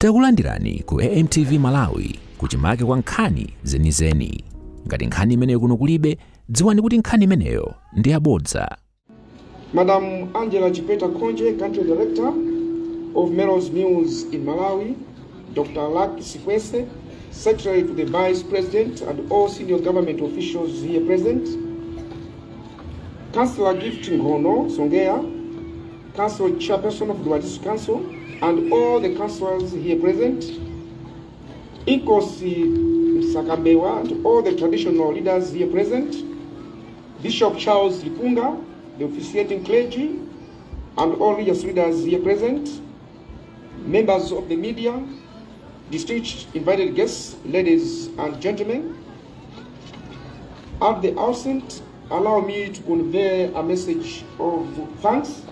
Takulandirani ku AMTV Malawi, kuchimake kwa nkhani zenizeni. Ngati nkhani imeneyo kuno kulibe, dziwani kuti nkhani imeneyo ndi yabodza. Madam Angela Chipeta Khonje, Country Director of Mero's Meals in Malawi, Dr. Luck Sikwese, Secretary to the Vice President, and all senior government officials here present, Councillor Gift Ngono Songea, Council Chairperson of the District Council, and all the councillors here present, Inkosi Msakambewa, and all the traditional leaders here present, Bishop Charles Lipunga, the officiating clergy, and all religious leaders here present, members of the media, distinguished invited guests, ladies and gentlemen. At the outset, allow me to convey a message of thanks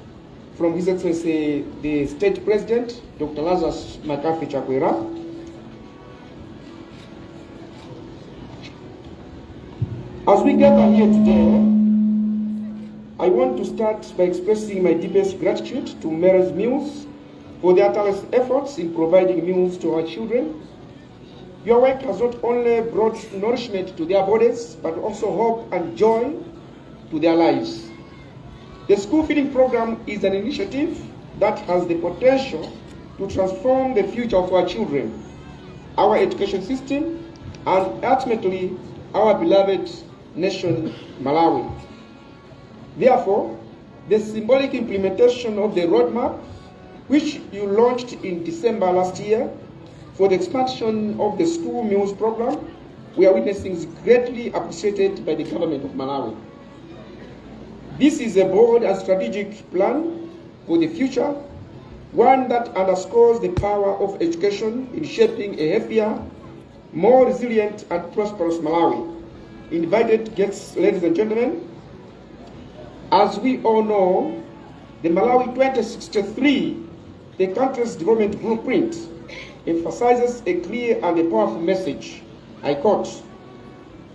from His Excellency the State President, Dr. Lazarus McCarthy Chakwera. As we gather here today, I want to start by expressing my deepest gratitude to Mary's Meals for their tireless efforts in providing meals to our children. Your work has not only brought nourishment to their bodies, but also hope and joy to their lives. The school feeding program is an initiative that has the potential to transform the future of our children, our education system, and ultimately our beloved nation, Malawi. Therefore, the symbolic implementation of the roadmap, which you launched in December last year for the expansion of the school meals program, we are witnessing is greatly appreciated by the government of Malawi. This is a bold and strategic plan for the future, one that underscores the power of education in shaping a healthier, more resilient and prosperous Malawi. Invited guests, ladies and gentlemen, as we all know, the Malawi 2063, the country's development blueprint, emphasizes a clear and a powerful message. I quote,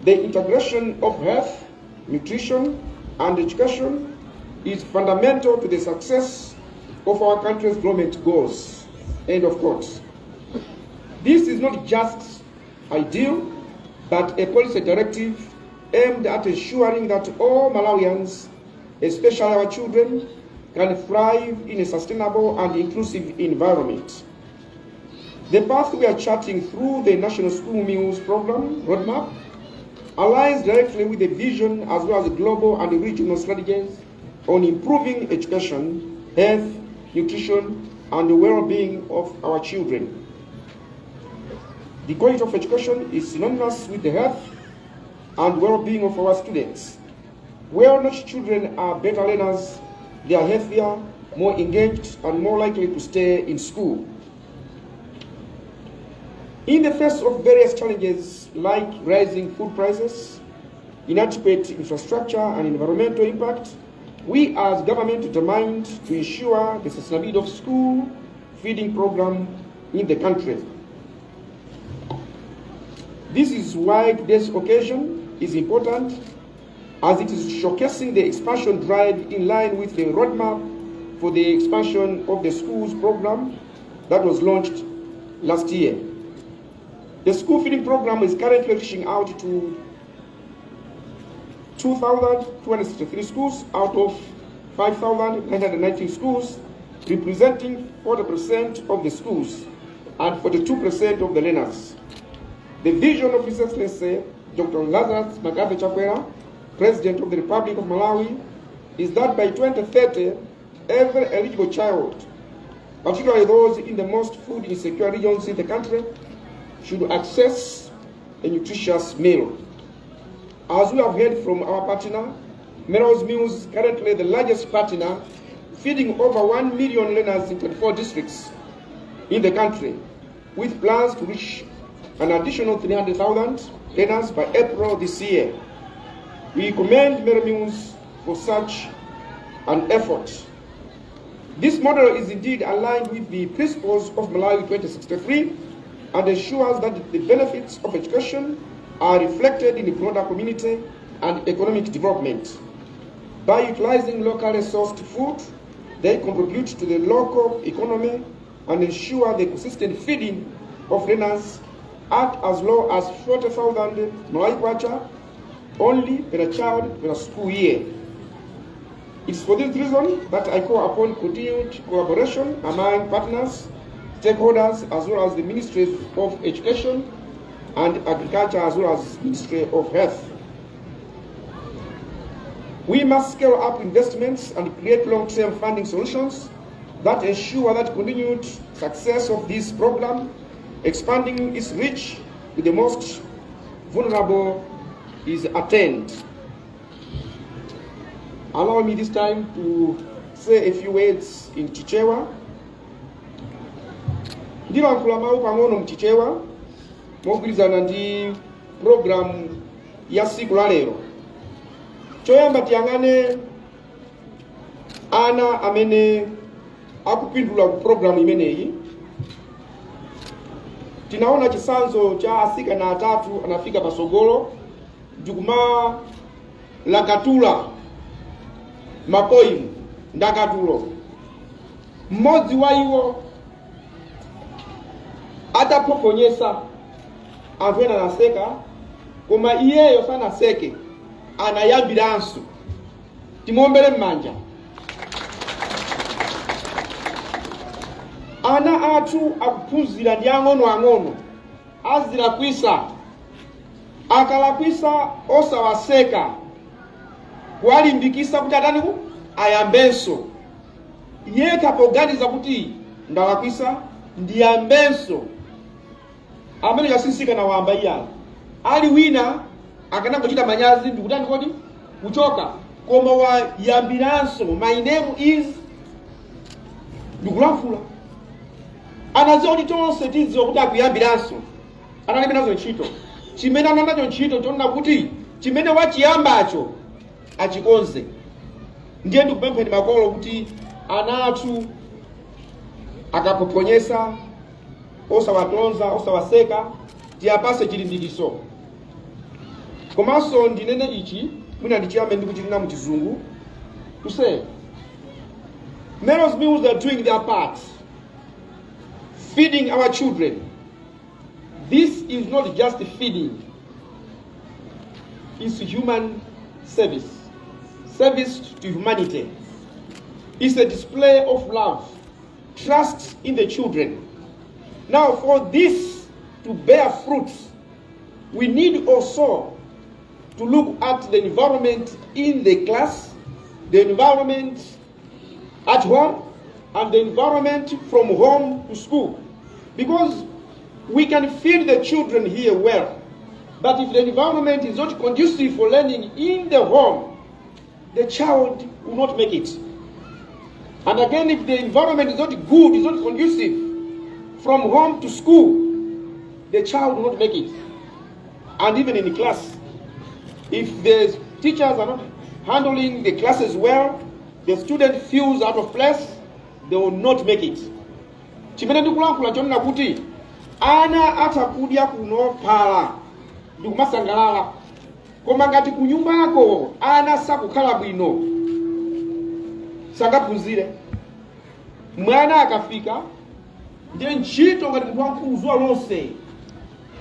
"The integration of health, nutrition, and education is fundamental to the success of our country's development goals." End of quote. This is not just ideal, but a policy directive aimed at ensuring that all Malawians, especially our children, can thrive in a sustainable and inclusive environment. The path we are charting through the National School Meals Program roadmap aligns directly with the vision as well as global and regional strategies on improving education, health, nutrition, and the well-being of our children. The quality of education is synonymous with the health and well-being of our students. Well-nourished children are better learners, they are healthier, more engaged, and more likely to stay in school. In the face of various challenges like rising food prices, inadequate infrastructure, and environmental impact, we as government determined to ensure the sustainability of school feeding program in the country. This is why today's occasion is important, as it is showcasing the expansion drive in line with the roadmap for the expansion of the schools program that was launched last year. The school feeding program is currently reaching out to 2,263 schools out of 5,919 schools, representing 40% of the schools and 42% of the learners. The vision of His Excellency Dr. Lazarus McCarthy Chakwera, President of the Republic of Malawi, is that by 2030, every eligible child, particularly those in the most food insecure regions in the country, should access a nutritious meal. As we have heard from our partner, Mero's Meals is currently the largest partner, feeding over 1 million learners in 24 districts in the country, with plans to reach an additional 300,000 learners by April this year. We commend Mero Meals for such an effort. This model is indeed aligned with the principles of Malawi 2063 and ensures that the benefits of education are reflected in the broader community and economic development. By utilizing locally sourced food, they contribute to the local economy and ensure the consistent feeding of learners at as low as 40,000 Malawi Kwacha only per child per school year. It's for this reason that I call upon continued collaboration among partners, stakeholders, as well as the Ministries of Education and Agriculture, as well as Ministry of Health. We must scale up investments and create long-term funding solutions that ensure that continued success of this program, expanding its reach to the most vulnerable, is attained. Allow me this time to say a few words in Chichewa. Ndilankhula mawu pang'ono mChichewa mogwirizana ndi programu ya siku la lero. Choyamba, tiyang'ane ana amene akupindula ku programu imeneyi. Tinaona chitsanzo cha asikana atatu anafika pasogolo ndikumalakatula ma poem, ndakatulo. Mmodzi wa iwo ataphophonyesa, anthu ena anaseka, koma iyeyo sanaseke, anayambiranso. Timuombere m'manja. Ana athu akuphunzira ndi ang'onoang'ono, azilakwisa. Akalakwisa, osawaseka, kuwalimbikisa kuti ataniku ayambenso yekha poganiza kuti ndalakwisa, ndiyambenso. Amene chasinsika na wamba iyayo ali wina akanangochita manyazi ndikutani kodi kuchoka, koma wayambiranso, "My name is," ndikulankhula. Anadziwa kuti tonse tidziwa kuti akuyambiranso. Analibe nazo ntchito. Chimene anali nacho ntchito chonena kuti chimene wachiyambacho achikonze. Ndiye ndikupempheni makolo kuti ana athu akaphophonyesa, osawatonza, osawaseka, tiyapase chilimbikiso. Komanso ndinene ichi, mwina ndichiyambe ndikuchinena mu Chizungu, to say Mary's Meals are doing their part feeding our children. This is not just feeding, it's human service, service to humanity. It's a display of love, trust in the children. Now, for this to bear fruits, we need also to look at the environment in the class, the environment at home, and the environment from home to school. Because we can feed the children here well, but if the environment is not conducive for learning in the home, the child will not make it. And again, if the environment is not good, is not conducive from home to school, the child will not make it. And even in class, if the teachers are not handling the classes well, the student feels out of place, they will not make it. Chimene ndikulankhula chonena kuti ana atha kudya kuno phala ndikumasangalala, koma ngati kunyumbako ana sakukhala bwino, sangaphunzire. Mwana akafika ndiye ntchito ngati munthu wamkulu zuwa lonse,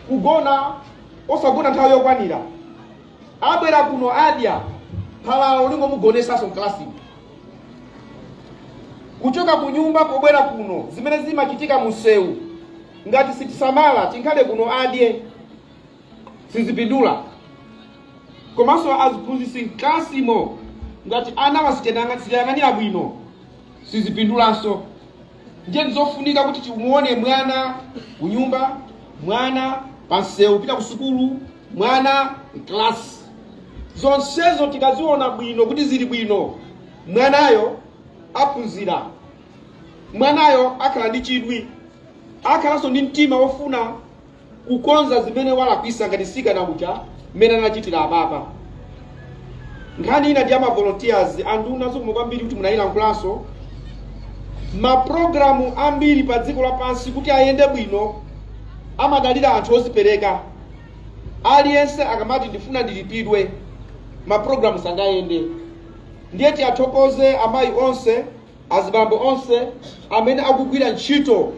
kugona osagona nthawi yokwanira, abwera kuno, adya phalalo, lingomugonesanso mkalasimu. Kuchoka ku nyumba pobwera kuno, zimene zimachitika munsewu, ngati sitisamala, tinkhale kuno adye, sizipindula. Komanso aziphunzitsi mklasimo, ngati ana wasitiyang'anira bwino, sizipindulanso. Ndiye ndizofunika kuti timuone mwana kunyumba, mwana pansewu pita ku sukulu, mwana mklasi. Zonsezo tikaziona bwino kuti zili bwino, mwanayo aphunzira, mwanayo akhala ndi chidwi, akhalanso ndi mtima wofuna kukonza zimene walakwisa, ngati mtsikana uja mmene anachitira apapa. Nkhani ina ndi ama volunteers. Anduna, zikomo kwambiri kuti munayilankhulanso. Mapulogalamu ambiri pa dziko lapansi kuti ayende bwino amadalira anthu ozipereka. Aliyense akamati ndifuna ndilipidwe, mapulogalamu sangayende. Ndiye tiyathokoze amayi onse, azibambo onse amene akugwira ntchito.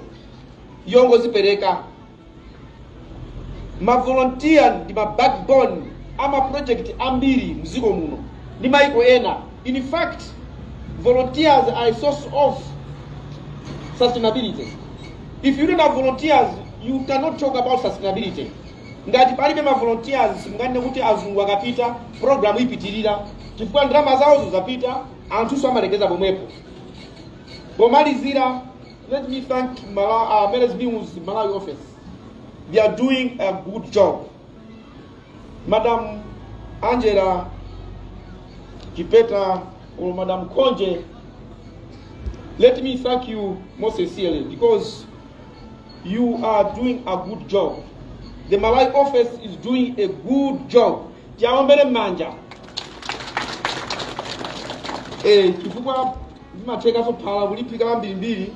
Yongozipereka. Ma volunteer ndi ma backbone ama project ambiri mdziko muno ndi maiko ena. In fact, volunteers are a source of sustainability. If you don't have volunteers, you cannot talk about sustainability. Ngati palibe ma volunteers, simunganene kuti azungu akapita program ipitirira, chifukwa ndalama zawozo zapita, anthunso amalekeza pomwepo. Pomalizira, let me thank Mary's Meals Malawi office. They are doing a good job. Madam Angela Chipeta or Madam Konje, let me thank you most sincerely because you are doing a good job. The Malawi office is doing a good job. Tiaombere manja chifukwa zimathekaso phala kuliphika lambirimbiri,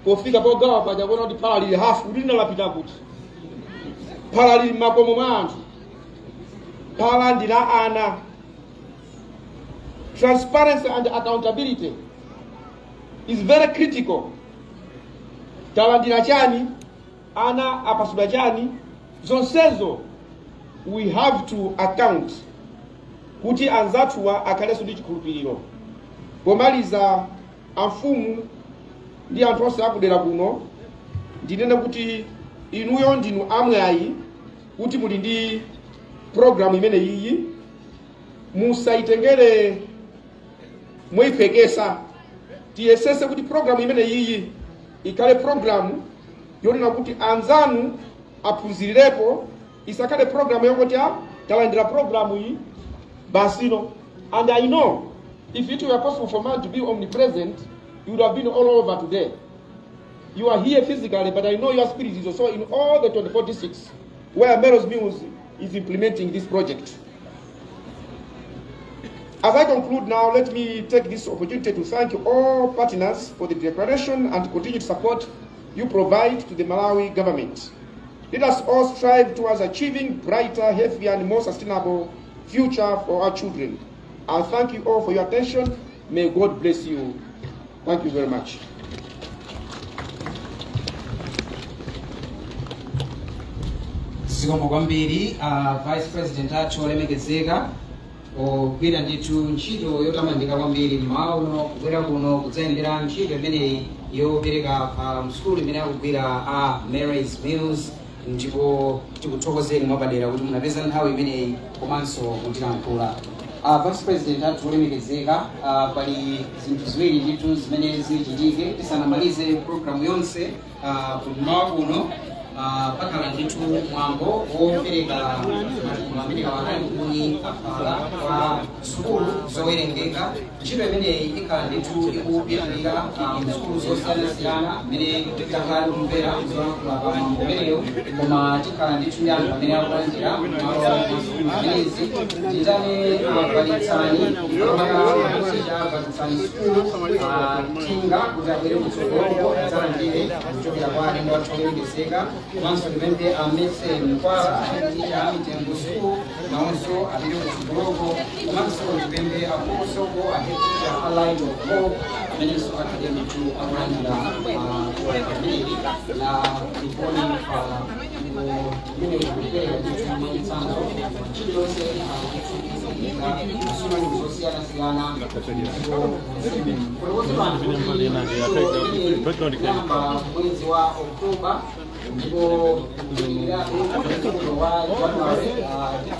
pofika pogawa paja kuona kuti phala lili hafu, kuti linalapita kuti? Phala lili m'makomo mwa anthu, phala ndi la ana. Transparency and accountability is very critical. Talandira chani? Ana apasidwa chani? Zonsezo we have to account kuti anzathuwa akhalenso ndi chikhulupiriro. Pomaliza, amfumu ndi anthu onse akudera kuno, ndinene kuti inuyo ndinu amwayi kuti muli ndi program imene iyi. Musayitengere moyiphwekesa. Tiyesese kuti program imene iyi ikhale program yonena kuti anzanu aphunzirirepo, isakhale program yongoti a talandira program iyi basino. And I know if it were possible for man to be omnipresent, you would have been all over today. You are here physically, but I know your spirit is also in all the 24 districts where Mary's Meals is implementing this project. As I conclude now, let me take this opportunity to thank all partners for the declaration and continued support you provide to the Malawi government. Let us all strive towards achieving brighter, healthier, and more sustainable future for our children. I thank you all for your attention. May God bless you. Thank you very much. Zikomo kwambiri, Vice President athu olemekezeka, ogwira ndithu ntchito yotamandika kwambiri mmawa uno, kubwera kuno kudzayendera ntchito imeneyi yopereka phala msukulu imene akugwira a Mary's Meals, ndipo tikuthokozeni mwapadera kuti munapeza nthawi imeneyi komanso kutilankhula. Vice President athu olemekezeka, pali zinthu ziwiri ndithu zimene zichitike tisanamalize programu yonse kummawa kuno. Pakhala ndithu mwambo wopereka matumba amene ali kuni aphala kwa sukulu zowerengeka. Ntchito imeneyi ikhala ndithu ikupitirira msukulu zosiyanasiyana mmene takhala tikumvera zolankhula pa mwambo umeneyo, koma tikhala ndithu ndi anthu amene akulandira malo mwa sukulu zimenezi. Titane Valitsani, makamaka Valitsani Sukulu Tinga, kuti abwere kutsogoloko adzalandire kuchokera kwa alendo athu olemekezeka. Komanso tipemphe amese Mkwala, a Mitengo Sukulu, nawonso apite kutsogoloko. Komanso tipemphe akosoko, a head teacher a Light of Hope, amenenso akhale ndithu akulandira ameneli la Likoni phala, ndipo imene ikupereka ndithu mwachitsanzo ntchito yonse ikhala ndithu zosiyanasiyana. Ndipo fotokozedwa anthu kuti ntchito imeneyi inayamba mwezi wa Oktoba ndipo kupitirirabe mwezi uno wa January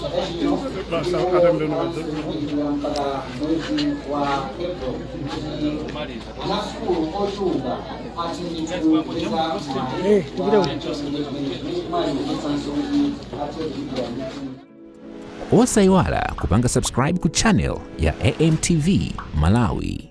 chaka chino, ndipo mpaka mwezi wa April, kuti anasukulu ochuluka athe ndithu kupeza mwayi wa chimene chimalimbikitsanso kuti athe kuchitira ndithu. Osayiwala kupanga subscribe ku channel ya AMTV Malawi.